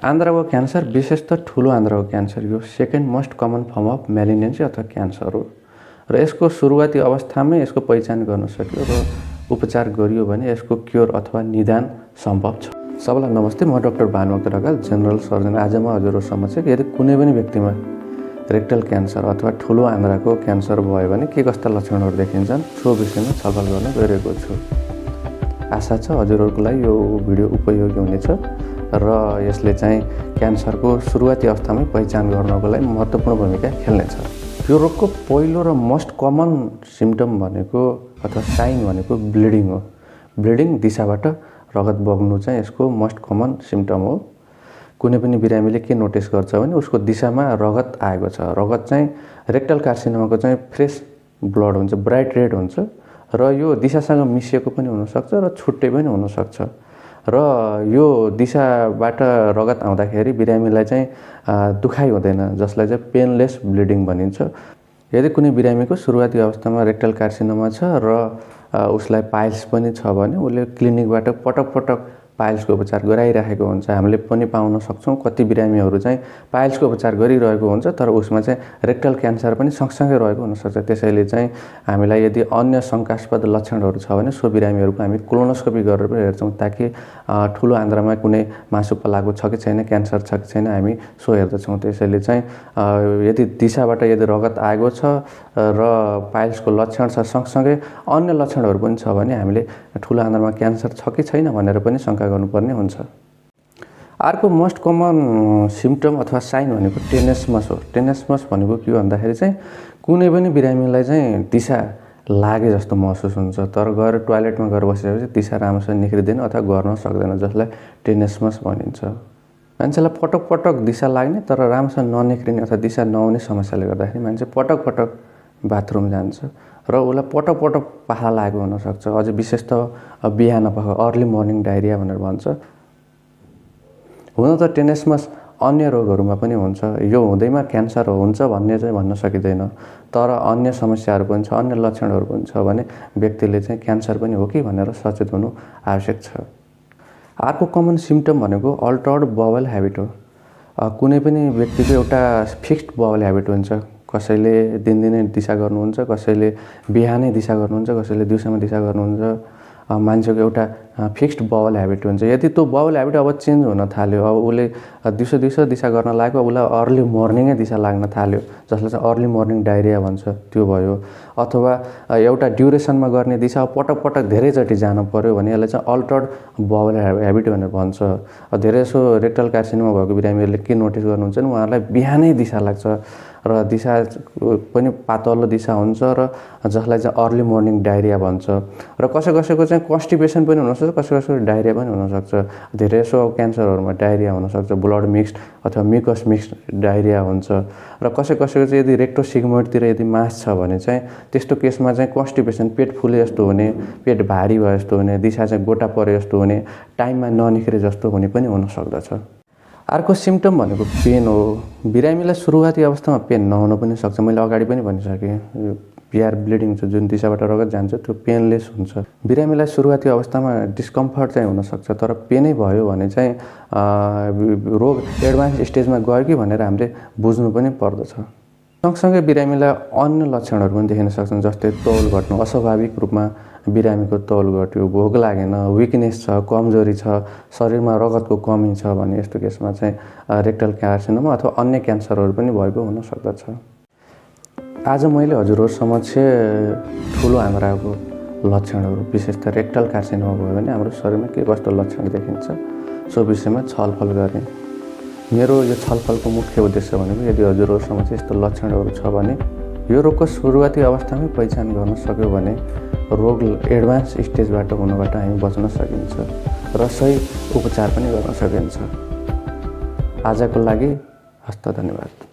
आन्द्राको cancer विशेष त ठुलो आन्द्राको क्यान्सर यो second most common form of malignancy अथवा क्यान्सर हो र यसको सुरुवाती अवस्थामै यसको पहिचान गर्न सकियो र उपचार गरियो भने यसको क्योर अथवा निदान सम्भव छ। सबैलाई नमस्ते, म doctor Bhanubhakta Dhakal, general surgeon. आज म हजुरहरु समक्ष यदि कुनै पनि व्यक्तिमा रेक्टल क्यान्सर अथवा ठुलो आन्द्राको क्यान्सर भयो भने के कस्ता लक्षणहरू देखिन्छन् सो विषयमा छलफल गर्न गइरहेको छु। आशा छ हजुरहरुको लागि यो भिडियो उपयोगी हुनेछ र यसले चाहिँ क्यान्सरको सुरुवाती अवस्थामै पहिचान गर्नको लागि महत्त्वपूर्ण भूमिका खेल्नेछ। यो रोगको पहिलो र मोस्ट कमन सिम्पटम भनेको अथवा साइन भनेको ब्लिडिङ हो। ब्लिडिङ, दिशाबाट रगत बग्नु चाहिँ यसको मोस्ट कमन सिम्पटम हो। कुनै पनि बिरामीले के नोटिस गर्छ भने उसको दिशामा रगत आएको छ। रगत चाहिँ रेक्टल कार्सिनोमाको चाहिँ फ्रेस ब्लड हुन्छ, ब्राइट रेड हुन्छ र यो दिशासँग मिसिएको पनि हुनसक्छ र छुट्टै पनि हुनसक्छ र यो दिशाबाट रगत आउँदाखेरि बिरामीलाई चाहिँ दुखाइ हुँदैन, जसलाई चाहिँ पेनलेस ब्लिडिङ भनिन्छ। यदि कुनै बिरामीको सुरुवाती अवस्थामा रेक्टल कार्सिनोमा छ र उसलाई पाइल्स पनि छ भने उसले क्लिनिकबाट पटक पटक पाइल्सको उपचार गराइरहेको हुन्छ। हामीले पनि पाउन सक्छौँ कति बिरामीहरू चाहिँ पाइल्सको उपचार गरिरहेको हुन्छ तर उसमा चाहिँ रेक्टल क्यान्सर पनि सँगसँगै रहेको हुनसक्छ। त्यसैले चाहिँ हामीलाई यदि अन्य शङ्कास्पद लक्षणहरू छ भने सो बिरामीहरूको हामी कोलोनोस्कोपी गरेर पनि हेर्छौँ ताकि ठुलो आन्द्रामा कुनै मासु पलाएको छ कि छैन, क्यान्सर छ कि छैन हामी सो हेर्दछौँ। त्यसैले चाहिँ यदि दिशाबाट यदि रगत आएको छ र पाइल्सको लक्षण छ सँगसँगै अन्य लक्षणहरू पनि छ भने हामीले ठुलो आन्द्रामा क्यान्सर छ कि छैन भनेर पनि शङ्का गर्नुपर्ने हुन्छ। अर्को मोस्ट कमन सिम्पटम अथवा साइन भनेको टेनेस्मस हो। टेनेस्मस भनेको के हो भन्दाखेरि चाहिँ कुनै पनि बिरामीलाई चाहिँ दिशा लागे जस्तो महसुस हुन्छ तर गएर टोयलेटमा गएर बसेपछि दिशा राम्रोसँग निक्रिँदैन अथवा गर्न सक्दैन, जसलाई टेनेस्मस भनिन्छ। मान्छेलाई पटक पटक दिशा लाग्ने तर राम्रोसँग ननिक्रिने अथवा दिशा नआउने समस्याले गर्दाखेरि मान्छे पटक पटक बाथरुम जान्छ र उसलाई पटक पटक पाखा लागेको हुनसक्छ। अझ विशेष त बिहान पख अर्ली मर्निङ डायरिया भनेर भन्छ। हुन त टेनेस्मस अन्य रोगहरूमा पनि हुन्छ, यो हुँदैमा क्यान्सर हुन्छ भन्ने चाहिँ भन्न सकिँदैन तर अन्य समस्याहरू पनि छ, अन्य लक्षणहरू पनि छ भने व्यक्तिले चाहिँ क्यान्सर पनि हो कि भनेर सचेत हुनु आवश्यक छ। अर्को कमन सिम्पटम भनेको अल्टर्ड बाउल ह्याबिट हो। कुनै पनि व्यक्तिको एउटा फिक्स्ड बाउल ह्याबिट हुन्छ। कसैले दिनदिनै दिशा गर्नुहुन्छ, कसैले बिहानै दिशा गर्नुहुन्छ, कसैले दिउँसोमा दिशा गर्नुहुन्छ। मान्छेको एउटा फिक्स्ड बाउल ह्याबिट हुन्छ। यदि त्यो बाउल ह्याबिट अब चेन्ज हुन थाल्यो, अब उसले दिउँसो दिशा गर्न लाग्यो, उसलाई अर्ली मर्निङै दिशा लाग्न थाल्यो, जसलाई चाहिँ अर्ली मर्निङ डायरिया भन्छ, त्यो भयो। अथवा एउटा ड्युरेसनमा गर्ने दिशा पटक पटक धेरैचोटि जानु पर्यो भने यसलाई चाहिँ अल्टर्ड बाउल ह्याबिट भनेर भन्छ। धेरैसो रेक्टल कार्सिनोमा भएको बिरामीहरूले के नोटिस गर्नुहुन्छ भने उहाँहरूलाई बिहानै दिशा लाग्छ र दिशा पनि पातलो दिशा हुन्छ र जसलाई चाहिँ अर्ली मर्निङ डायरिया भन्छ। र कसैको चाहिँ कन्स्टिपेसन पनि हुनसक्छ, कसैको डायरिया पनि हुनसक्छ। धेरैसो क्यान्सरहरूमा डायरिया हुनसक्छ, ब्लड मिक्स्ड अथवा म्युकस मिक्स्ड डायरिया हुन्छ। र कसैको चाहिँ यदि रेक्टोसिग्मोइडतिर यदि मास छ भने चाहिँ त्यस्तो केसमा चाहिँ कन्स्टिपेसन, पेट फुले जस्तो हुने, पेट भारी भए जस्तो हुने, दिशा चाहिँ गोटा परे जस्तो हुने, टाइममा ननिक्रे जस्तो हुने पनि हुन सक्दछ। अर्को सिम्पटम भनेको पेन हो। बिरामीलाई सुरुवाती अवस्थामा पेन नहुन पनि सक्छ। मैले अगाडि पनि भनिसकेँ, पिआर ब्लिडिङ छ जुन दिशाबाट रगत जान्छ त्यो पेनलेस हुन्छ। बिरामीलाई सुरुवाती अवस्थामा डिस्कम्फर्ट चाहिँ हुनसक्छ तर पेनै भयो भने चाहिँ रोग एडभान्स स्टेजमा गयो कि भनेर हामीले बुझ्नु पनि पर्दछ। सँगसँगै बिरामीलाई अन्य लक्षणहरू पनि देखिन सक्छन्, जस्तै तौल घट्नु, अस्वाभाविक रूपमा बिरामीको तौल घट्यो, भोक लागेन, विकनेस छ, कमजोरी छ, शरीरमा रगतको कमी छ भने यस्तो केसमा चाहिँ रेक्टल कार्सिनोमा अथवा अन्य क्यान्सरहरू पनि भएको हुन सक्दछ। आज मैले हजुरहरु समक्ष ठुलो आन्द्राको लक्षणहरू, विशेष त रेक्टल कार्सिनोमा भयो भने हाम्रो शरीरमा के कस्तो लक्षण देखिन्छ सो विषयमा छलफल गरेँ। मेरो यो छलफलको मुख्य उद्देश्य भनेको यदि हजुरहरु समक्ष यस्तो लक्षणहरू छ भने यो रोगको सुरुवाती अवस्थामै पहिचान गर्न सक्यो भने रोग एडभान्स स्टेजबाट हुनबाट हामी बच्न सकिन्छ र सही उपचार पनि गर्न सकिन्छ। आजको लागि हस्त धन्यवाद।